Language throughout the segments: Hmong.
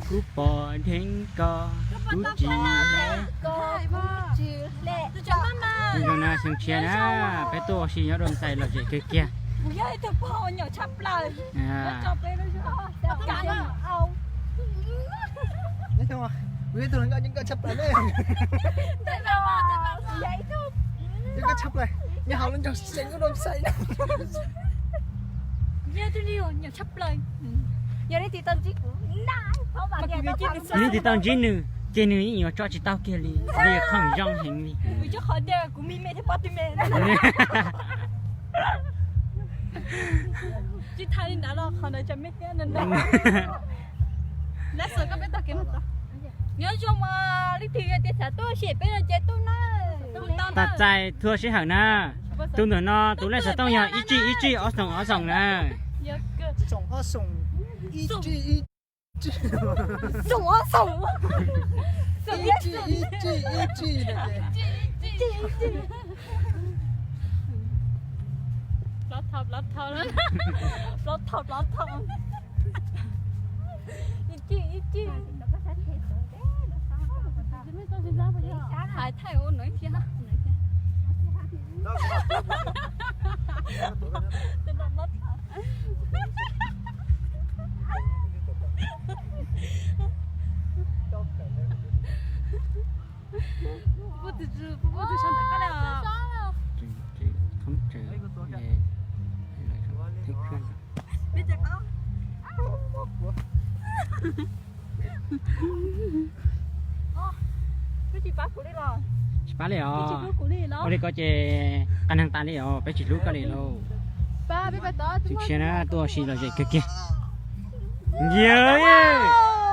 Kuv pom dheev ko, kuv tsis hle. Zoo na, xyoo tshiab na, peb tuaj ua si nyob Doo Xais lom zem kawg kiag. Neb twb tau ntsib nws ces nws yeej yuav tso tsis tau kiag li, li khoom zoo heev li. Nyob zoo mas leej twg tias xav tuaj ua si peb no ces tuaj na. Tos txais txhua sij hawm na. Tus ntawm no tus lej xov tooj yog ib tsij ib tsij ob xoom ob xoom na. Hais thaij ua no thiab. Tsis pab li os. Ua li ko ces qee neeg tas li os, peb tsis hlub koj li lauj. Tsis ntsia na, tuaj ua si lom zem kawg kiag. Yog,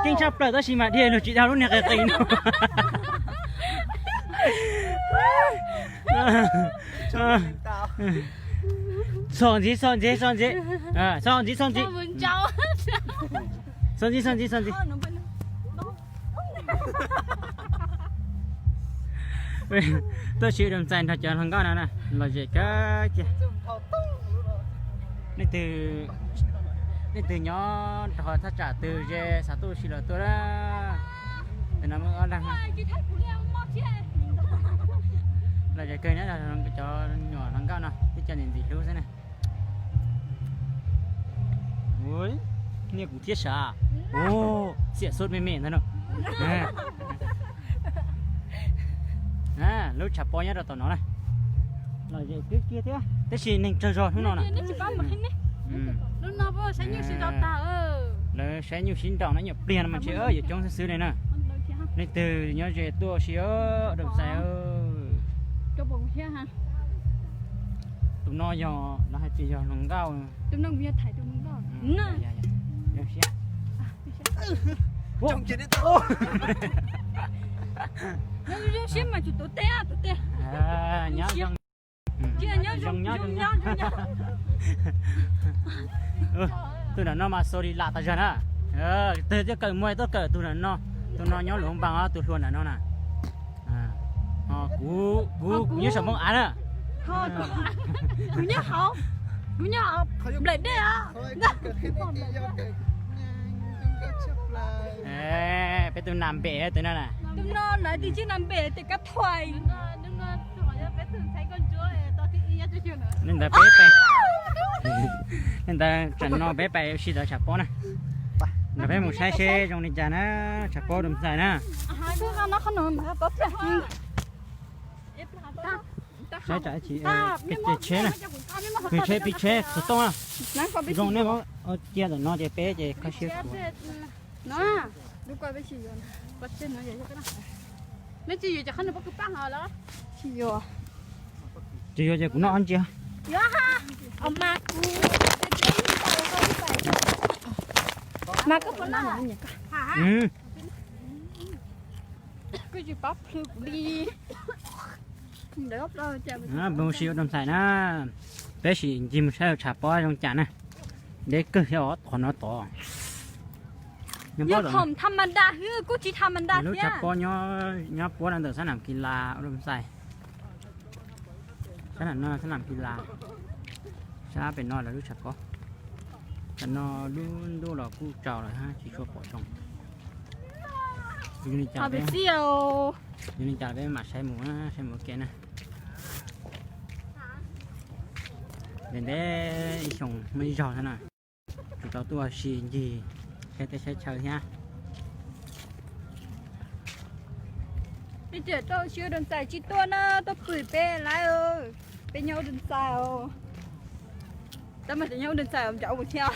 keej tshaj plaws tab sis mas dhia lug tsis dhau lub niag qis qis no. Txhom ntxiv, txhom ntxiv, txhom ntxiv. Txhom ntxiv, txhom ntxiv, txhom ntxiv. Tuaj ua si Doo Xais nrog cov hluas nkauj no na, lom zem kawg kiag. Nej twg, nej twg nyob rau thaj tsam twg ze xav tuaj ua si los tuaj na. Tam no muaj ob leeg. Lom zem kawg nyob cov nyuam hluas nkauj no, tib co ntxim ntxim hlub xwb na. Niaj kuv thiab sav. Xiam xub me me ntag no. Lub tshav pob nyob rau tom no na. Lom zem kawg kiag thiab tab sis neeg tsawg zog hnub no na. Lawv saib nyuj sib nraus na, nyuam pliag no mas ntshe yuav coob xwb xwb li na. Leej twg nyob ze tuaj ua si Doo Xais. Tus no yog, lawv hais tias yog hluas nkauj. Zoo siab mas tsum tuav tej, tuav tej. Tus nram no mas xo li lam tas zog na. Twg thiaj kawm muaj tuaj kawm tus nram no. Tus no nyob Luam Npas, tus hluas nram no na. Kuv, kuv nyob saum Hmoob Av na. Kuv nyob hauv, kuv nyob hauv nplaim dej os. Peb tus nas npem tus no na. Tus no lawv tias tsis nas npem tias kab thuais. Li ntawd peb, li ntawd tsam no peb pais ua si tom tshav pob na. Nrog peb mus saib seb zoo li cas na, tshav pob Doo Xais na. Saib tsam ib chim, pis tsheb na, pis tsheb, pis tsheb xov tooj na. Zoo nej muab cia ntawm no ces peb ces kho siab kuv. Tsis yuav ces kuv noj ob ntsia. Peb mus si ua Doo Xais na, peb sim ncig mus saib tshav pob zoo cas na. Deb kawg thiab os, qhov no tod. Lub tshav pob nyob puab ntawm sab nam kis las ua Doo Xais. Sab nam no sab nam kis las, sab pem no lawv lub tshav pob. Tam no lub ntuj los kuj tsaus lawm hab tsis tshua pom zoo. Yog li cas peb mam saib mus, saib mus ua ke na. Ntev ntev ib xyoos muaj ib zaug thiab na, tsis tau tuaj ua si ncig saib teb saib chaw thiab. Peb tseem tuaj ua si ua dua ntxais tsis tuaj na, tuaj pw peb lawm. Peb nyob ua dua ntxais os. Tab mas cov nyob ua dua ntxais os, nrov mus thiab.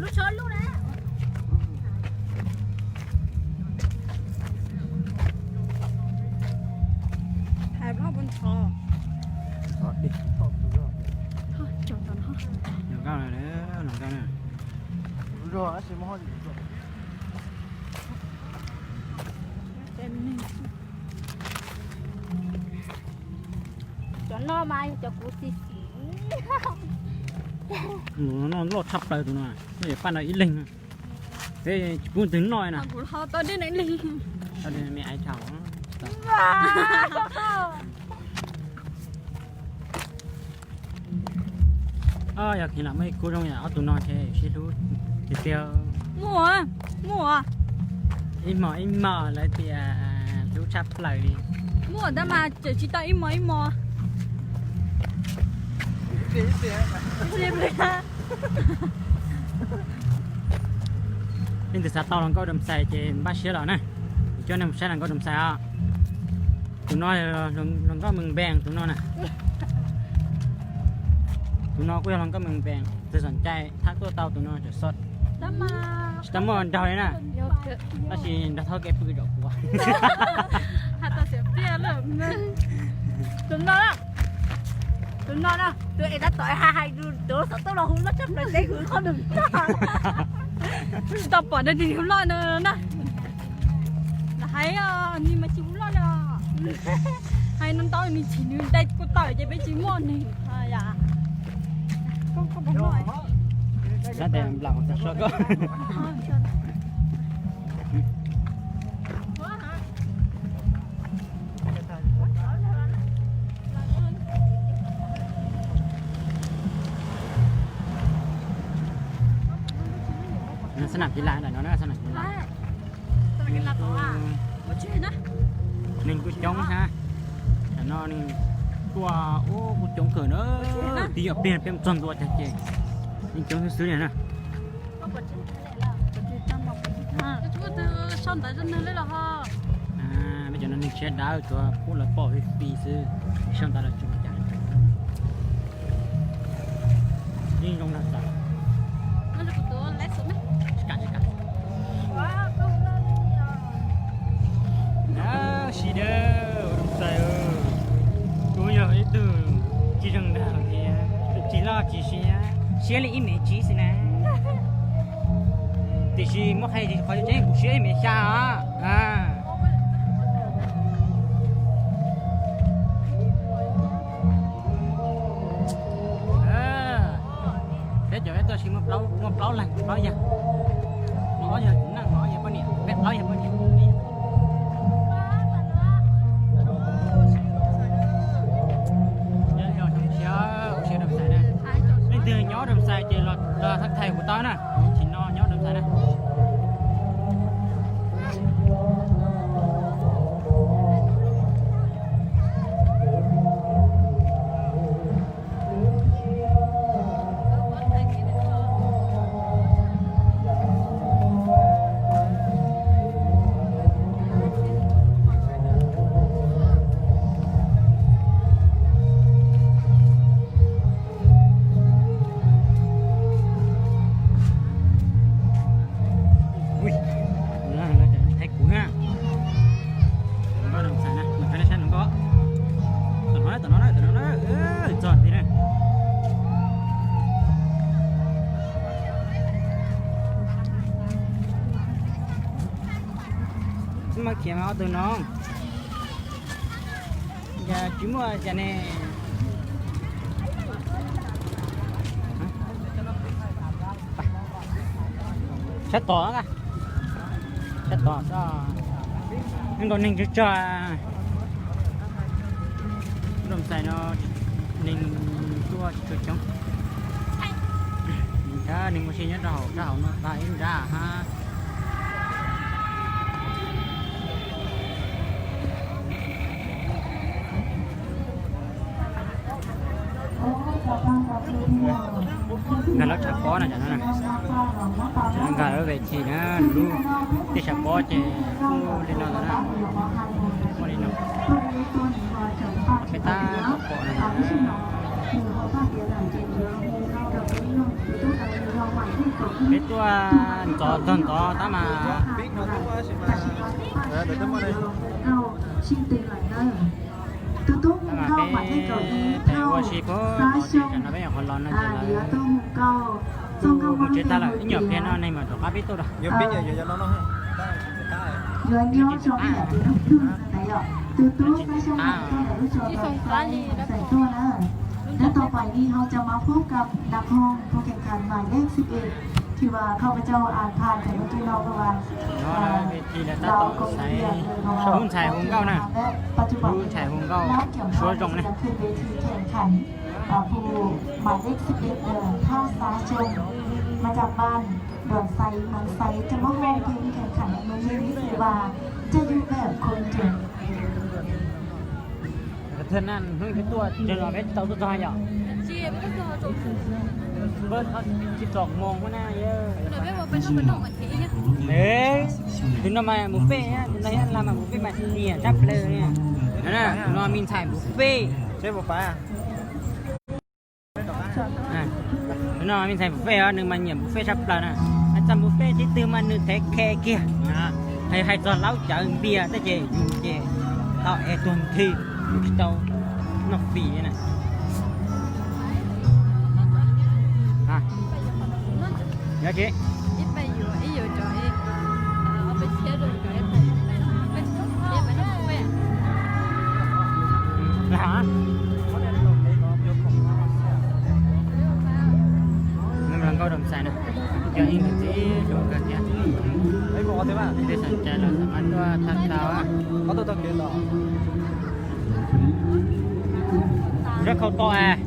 Lub tsho lub na. Hais loj pua ntxhov. Los nkauj na, los nkauj na. Cov no mas yog cov kuv xis xis. No loj tshaj plaws tus no, no yuav pab nrog ib leeg. Peb tsis pub twg noj na. Kuv ho tau dej na ib leeg. Tau dej me aiv thaum. Yog kheev lam muaj ib khub zoo yam ob tug no ces sib hlub tiag tiag. Muaj, muaj. Ib hmos ib hmos lawv tias hlub tshaj plaws li. Muaj tab mas tseem tsis tau ib hmos ib hmos. Leej twg xav tau hluas nkauj Dam Xais ces npaj siab los na, coj nej mus saib hluas nkauj Dam Xais os. Tus no hluas nkauj Mees Npees tus no na. Tus no kuj yog hluas nkauj Mees Npees, tus xom cai thab tuaj tau tus no tseem xom. Tsis tau muaj nraug li na. Tab sis nrog thov kev pw zaum kuv. Tus no, tus no na, tus es tab tom hais hais tus xov tooj los hu loj tshaj plaws teb hu qhov nws tsis tau pom nws hu loj no na. Hais nws mas tsis hu loj li os. Hais no ntau nws chim nws dai kuv tawm ces peb tsis muaj nws. Yam. Koj, koj puas noj? Sab tes nplam kuv txog soj koj. Xab nam kis las ntawm no na, xab nam kis las. Neeg kuj coob thiab. Tam no neeg tuaj ub kuj coob kawg na. Tib yam pliag peb mus txog ntua tag ces neeg coob xwb xwb li na. Peb cov no neeg tshiab dawb tsuas pub lawv pom fij fij xwb, sau ntawv los tsuas cas. Yeej zoo na. Sib dawb, kuv yog ib tug tsis zoo nraug thiab, tsis loj tsis siab, siab li ib mev tsib xwb na. Tiam sis muab qhia qhov tseeb kuv siab ib mev xya os. Peb cov peb tuaj sis muaj plaub leeg, plaub yawg, ob yawg neej, ob yawg poj niam, peb plaub yawg poj niam. Leej twg nyob Dam Xais ces los thab thais kuv tau na, tsis no nyob Dam Xais na. Ui, lawv thaij kuv na. Hluas nkauj Dam Xais na, mus qhia nej saib hluas nkauj. Tom no, tom no, tom no, txog thiab na. Khiav mas ob tug no. Yog tsis muaj cas ne. Sab tom, sab tom, nkaus neeg tsawg tsawg. Lub xais no neeg tuaj tsis tshua coob. Neeg ua si nyob rau hauv, rau hauv no tag ib nrab hab. Nkag lawv tshav pob no, cov no na, nkag lawv ve thim na, lub tej tshav pob ces kuj li no ntag na, muaj li no. Peb tab tom pom na, peb tuaj ntxov txog ntxov tab mas tab mas peb pem ua si puag tod ces tam no peb nyuam qhuav los no ces lawv kuj mus tsev tag lawm, ib nyuag pliag no neeg mam rov qab peb tuaj rau.แล้วต่อไปนี้เราจะมาพบกับนักร้องผู้แข่งขันหมายเลขสิบเอ็ด ที่ว่าข้าพเจ้าอ่านผ่านไปเมื่อกี้เนาะ เพราะว่า เวทีแล้ว เราก็มีเกียรติเลย เพราะว่า Lub ntxhais hu nkauj na, และปัจจุบัน Lub ntxhais hu nkauj นักแข่งขัน Suav Zoo na. จะขึ้นเวทีแข่งขัน อ่า ผู้หมายเลขสิบเอ็ด เดินท่าซ้ายชม มาจากบ้านดอนไซ เมืองไซ จะมาร้องเพลงแข่งขันในมื้อนี้ นี่คือว่าจะอยู่แบบคนเดียว Thawj naj hnub peb tuaj, tseem los peb tsis tau tuaj txog yom? Peb tsis txog moos na yog. Tus no mas mus pem, tus no yog las mas mus pem mas nyiam tshaj plaws li. Tus no me ntxhais mus pem. Tus no me ntxhais mus pem os, nws mas nyiam mus pem tshaj plaws na. Hais txog mus pem tib tug mas nws thev khe kiag. Hais txog laub cawv npias tej ces yus ces tau es tuag nthi, yus tsis tau noj fis na. Nyob tsis Nkauj Doo Xais na, cov ib ntxwv zoo kawg thiab. Leej twg xav cai los mas tuaj tham tau. Sab khau to es.